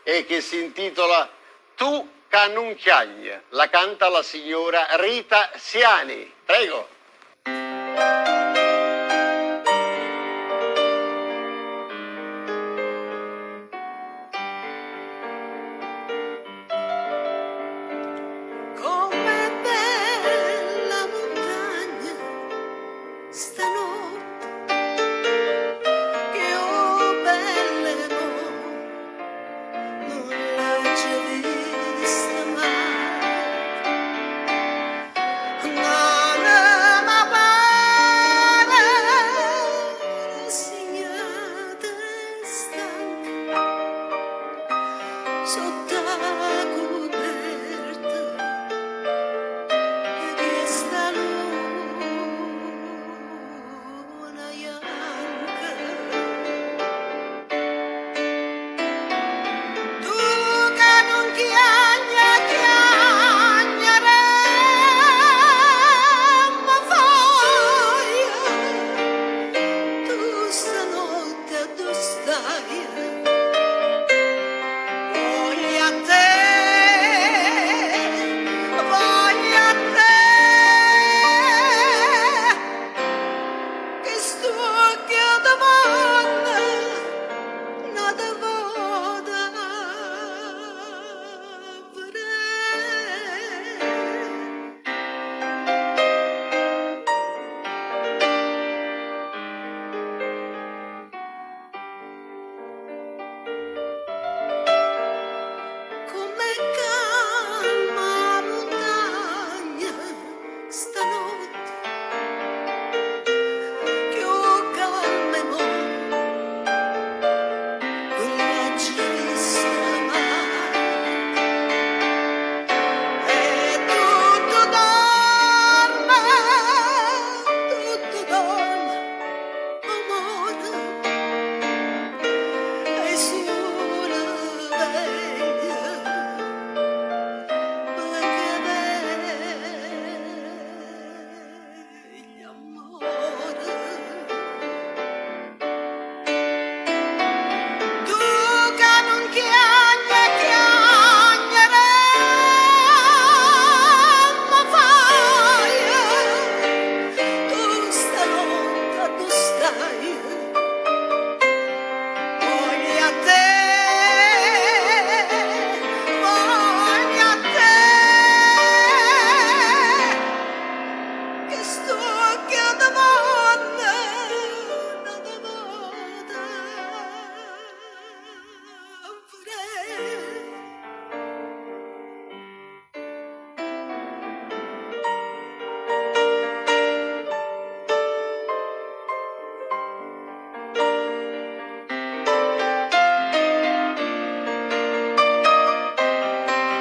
e che si intitola Tu ca nun chiagne. La canta la signora Rita Siani. Prego. Comm'è bella 'a muntagna stanotte, cchiù bella 'e mo nun l'aggio vista maje. N'anema pare rassignata e stanca sott' 'a cuperta 'e chesta luna janca. Tu ca nun chiagne chiagnere me faje, tu stanotte addò staje? Voglio a te, voglio a te, chist'uocchie te vonno n'ata vota vedè. Comm'è calma 'a muntagna stanotte, cchiù calma 'e mo nun l'aggio vista maje. E tutto dorme, tutto dorme, o more, e sulo veglia pecché veglia ammore. Tu ca nun chiagne chiagnere me faje, tu stanotte addò staje? Voglio a te, voglio a te, chist'uocchie te vonno n'ata vota vedè.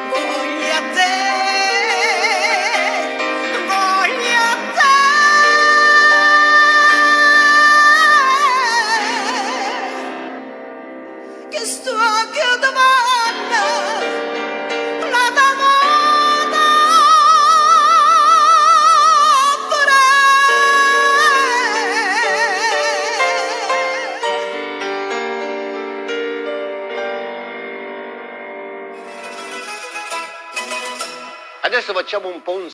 Voglio a te, voglio a te, chist'uocchie te vonno n'ata vota vedè. Adesso facciamo un po' un